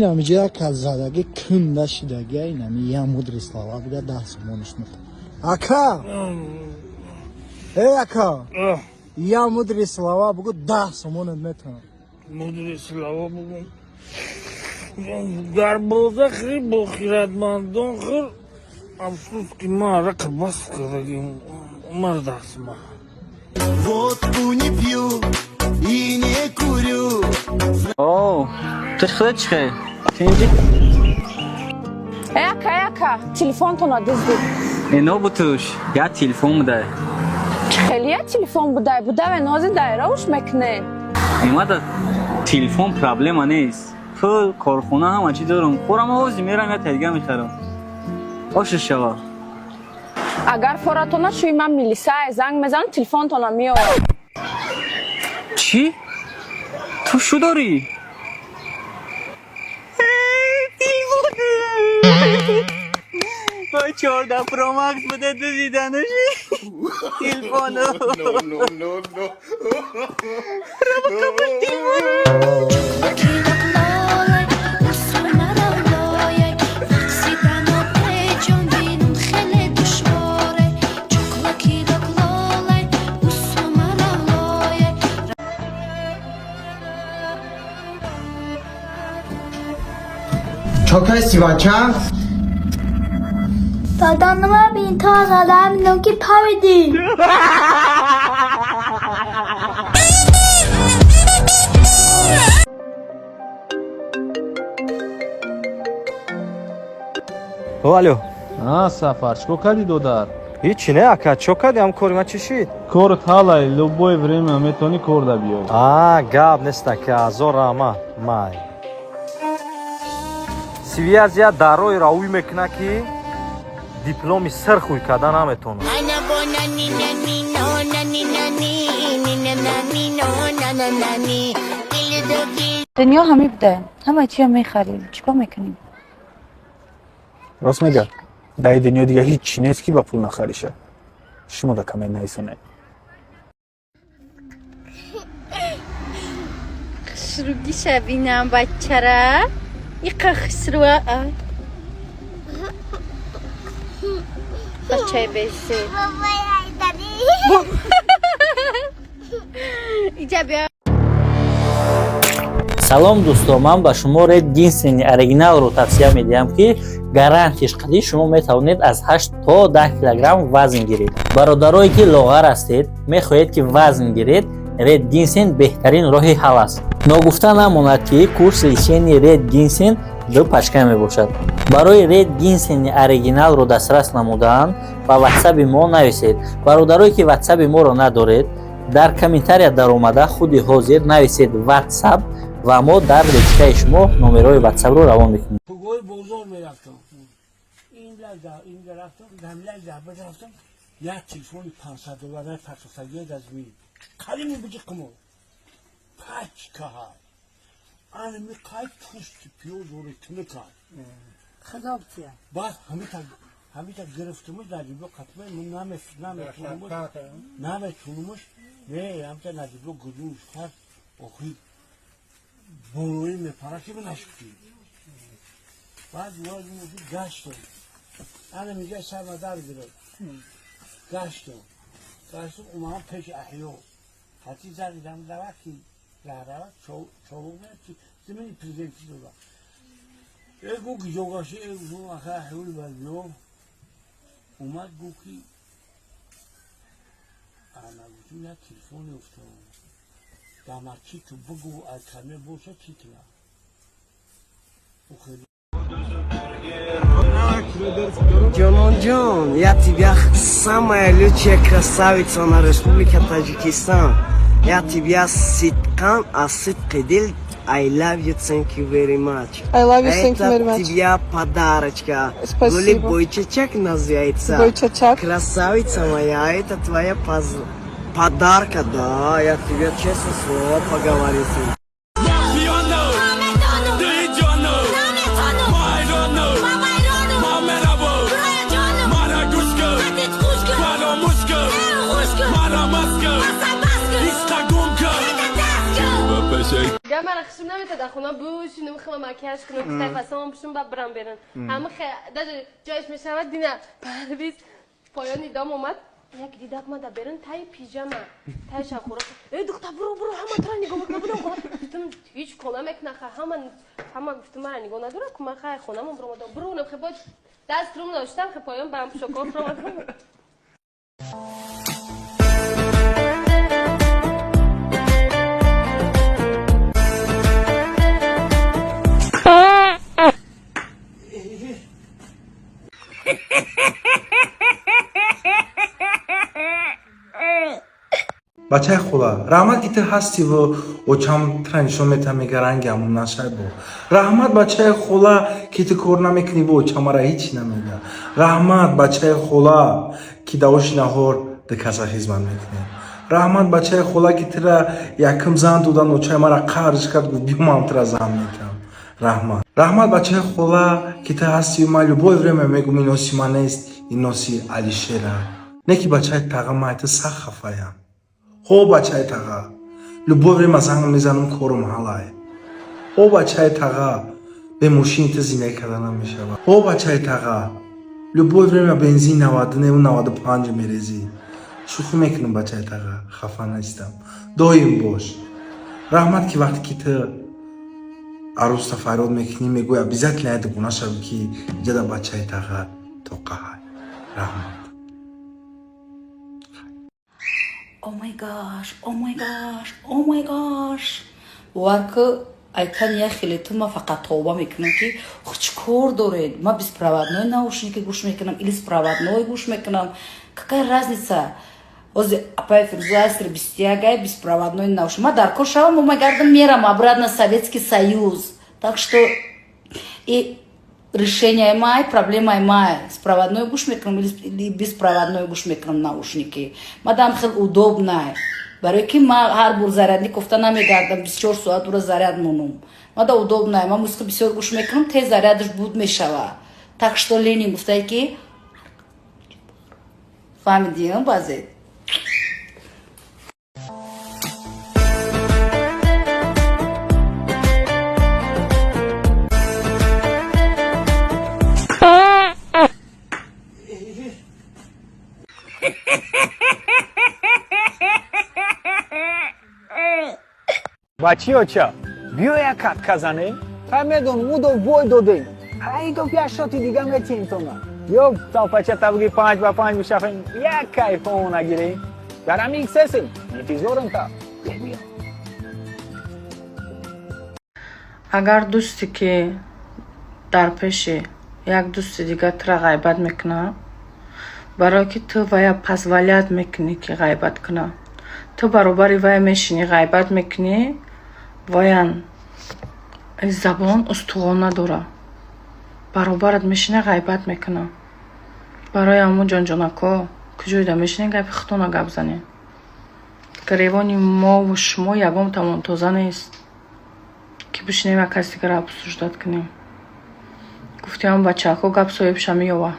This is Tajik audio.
Инамиҷа як кас задаги кунда шидаги, инами я мудрые слова буда, 10 сомониш мета. Ака, эй, ака, я мудрые слова бугу, 10 сомонат метавон. Мудрые слова бугум. Дар бозахи бо хирадмандон хӯр. Афсӯс, ки ман арақа бас кардагим. Умар дастма. Водку не пью и не курю. О, ту худат чӣ хел? Тинҷи? Э, ака, э, ака, телефонтона дуздид. Ино бутуш, я телефон будай. Чӣ хеле я телефон будай? Будаве нози дайравуш мекунед. Имада телефон проблема нест. Пул, корхона, ҳама чӣ дорам. Хӯрам, овози мерам, я тайдига мехарам. Оша шава. Агар форатона шӯи, ман милисае занг мезанам, телефонтона меорам. Чӣ? Ту шу дорӣ? Телефон. Ой, 14 Pro Max буде дуздидануши. Телефону. No, no, no, no. Лолай, усумара лояй, рақсидану беҷонбинум хеле душворе. Чоклакидок лолай, усумара лояй. Чо кайси, бача? Даданыма бин, то аз одами ноки паридӣ. О, алло. А, Сафар, чикор кардӣ, додар? Ҳичи не, ака, чо кардӣ? Ҳам кори ман чӣ шид? Корт ҳалай, любое время метавонӣ корда биёй. А, гап нест, ака, азор раҳмат, май. Связь я дарои равӣ мекуна, ки дипломи сирх ӯй карда наметонад. Ана бо нани нани но нани нани нина нани но нана нани дил. Дунё ҳамин буда, ҳама чиро мехарем, чӣ кор мекунем? Рост мега, дар дунё дига ҳеҷ чӣ нест, ки ба пул нахариша. Шумо да коммент нависонед. Хушругиша бинам, бачара иқа хушруа, бачаи бесед. Иҷа биё. Салом, дӯсто, ман ба шумо Ред Гинсени оригиналро тавсия медиҳам, ки гарантиш қадӣ шумо метавонед аз 8 то 10 килограмм вазн гиред. Бародарое, ки лоғар ҳастед, мехоҳед, ки вазн гиред, Ред Гинсен беҳтарин роҳи ҳал аст. Ногуфта намонад, ки курс лечения Ред Гинсен ду пачка мебошад. Барои Ред Гинсени оригиналро дастрас намудан ба ватсаби мо нависед. Бародарое, ки ватсаби моро надоред, дар комментария даромада худи ҳозир нависед ватсап ва мо дар личкаи шумо номерои ватсапро равон мекунем. Пугои бозор мерафтам. Инҷа рафтам, замилаи заҳбат рафтам, як телефони 500 доллара партофтагиа аз ми қалими биҷи қимор пачкаҳа анами қай пӯсти пиёзори тунукай. Хазобтия. Баъд ҳамита гирифтумуш, наҷибо қатмай наметунумуш, наметунумуш, не, ҳамита наҷибо гудуш кард, охи болои мепара, ки нашуфтӣ. Баъд гаштам, ана мига сарма дар гирифт, гаштам, гаштам, омадам пеши аҳё ҳати заридам давак, ки раҳрава човуқ ки зимини президенти дода. Э, гу киҷо гашти? Э, гу, аха, аҳёи бардиё омад, гу, ки ана гуфтим, як телефон ёфтам дамар, чи ту бугу, аз каме боша, чи тина. Джонон Джон, я тебя самая лучшая красавица на Республика Таджикистан. Я тебя сидқан аз сидқи дил I love you, thank you very much. I love you, thank you Это very much. тебе подарочка. Спасибо. Гули бойчачак называется. Бойчачак. Красавица моя, это твоя подарка, да. Я тебе честно слово поговорю с ним. Дигар мара хушм наметад дар хона бушинам, хела макияж кунам, китай фасонам пушум, ба бирам берун. Ҳама даже ҷояш мешавад. Дина Парвиз поёни дом омад, як дидак ма дар берун таи пижама, таи шабхӯрок. Э, духта, буро, буро, ҳама тура нигоҳ мекунад. Будам хона, гуфтам, ҳеҷ кор намекуна. Ха, ҳама ҳама, гуфтам, мара нигоҳ надорад ку, ман хай хонамон биромадам, бурунам хе бо даст рум доштам, хе поён ба ҳам пушокҳо биромадам. Бачаи хола, раҳмат, ки ту ҳастиву очам тура нишон метаҳам, мега, ранги ҳамон нашай бо. Раҳмат, бачаи хола, ки ту кор намекуниву очам мара ҳеҷ намега. Раҳмат, бачаи хола, ки давоши наҳор ду каса хизмат мекунем. Раҳмат, бачаи хола, ки тура якум зан додан, очаи мара қарж кард, гуфт, биё, ман тура зан метаҳам. Раҳмат, раҳмат, бачаи хола, ки ту ҳастиву ман любое время мегум, ин носи ман нест, ин носи Алишера. Не ки, бачаи таға, ман ту сахт хафаям. Ҳо, бачаи таға, любое время занг мезанам, корум ҳалай. Ҳо, бачаи таға, бе мошини ту зиндагӣ карда намешавад. Ҳо, бачаи таға, любое время бензин 99, 95 мерезӣ. Шӯхӣ мекунам, бачаи таға, хафа нестам, доим бош. Раҳмат, ки вақте ки ту арӯста фарёд мекунӣ, мегӯй, обязательно як дугона шавӣ, ки иҷада бачаи таға тоқаҳай. Раҳмат. Oh my gosh, oh my gosh, oh my gosh. Бовар ку, айтан як хеле ту ма фақат тавба мекунам, ки чӣ кор доред? Ма беспроводной наушники гӯш мекунам или спроводной гӯш мекунам. Какая разница? Ҳозир апай Фирӯза асри 21 ай, беспроводной наушник. Ма дар кор шавам, ма гардам мерам обратно Советский Союз. Так что и решение май, проблемаи май. Спроводной гӯш мекунам или беспроводной гӯш мекунам наушники. Мадам хел удобно. Барои ки ма ҳар бор зарядник кофта намегардам, 24 соат ура заряд монум. Мада удобно. Ма мусиқи бисёр гӯш мекунам, тез зарядаш буд мешава. Так что Ленин гуфтае, ки фаҳмидиам баъзе. Бачи оча, биё, як катка занем. Ҳай, медонам, удо бой додем, ҳай гуфт, як шоти дига метиҳем тона. Ё талпача табги 5 ба 5 бишавем, як кайфомо нагирем. Дар ҳамин сесем интизорем та. Биё. Агар дӯсте, ки дар пеши як дӯсти дигар тура ғайбат мекунад, барое ки ту вая позволять мекунӣ, ки ғайбат кунад, ту баробари вая мешинӣ, ғайбат мекунӣ, ваян забон устувон надорад, баробарат мешина, ғайбат мекунад. Барои ҳамун, ҷонҷонако, куҷоида мешинед, гапи худтона гап занед. Гиревони мову шумо ягон тамон тоза нест, ки бишинем, як каси дигара обсуждать кунем. Гуфтиам, бачаҳако, гап соҳибша меёва.